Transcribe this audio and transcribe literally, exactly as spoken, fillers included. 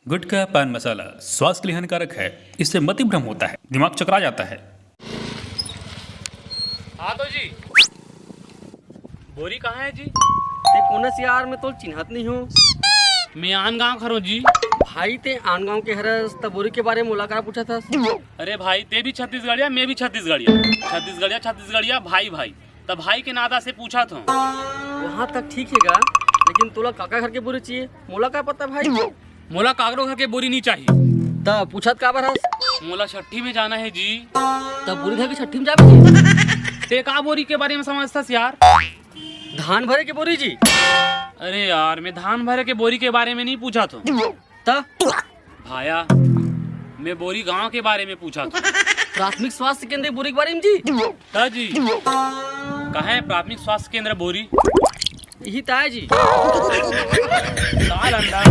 गुटखा, पान मसाला स्वास्थ्य के लिए हानिकारक है। इससे मतिभ्रम होता है, दिमाग चकरा जाता है। हाँ तो जी, बोरी कहाँ है जी? ते कोन हस यार, मैं तोला चिन्हत नहीं हूँ। मैं आन गाँव के हरों जी। भाई, ते आन गाँव के हरस त बोरी के बारे में मोला का पूछत हस? अरे भाई, ते भी छत्तीसगढ़िया, मैं भी छत्तीसगढ़िया, छत्तीसगढ़िया छत्तीसगढ़िया, भाई भाई, त भाई के नाता से पूछत हूँ। वहाँ तक ठीक हे गा, लेकिन तोला काका घर के बोरी चाहिए, मोला का पता भाई? मोला काकरो घर के बोरी नहीं चाहिए। त पूछत काबर हस? मोला छट्ठी में जाना है जी। त बोरी धर के छट्ठी में जाबे जी? ते का बोरी के बारे में समझथस यार? धान भरे के बोरी जी। अरे यार, मैं धान भरे के बोरी के बारे में नहीं पूछत हूँ। त? भाया, मैं बोरी गांव के बारे में पूछत हूँ। प्राथमिक स्वास्थ्य केंद्र बोरी के बारे में जी? त जी, कहाँ है प्राथमिक स्वास्थ्य केंद्र बोरी? यही त आय जी। का लंडा?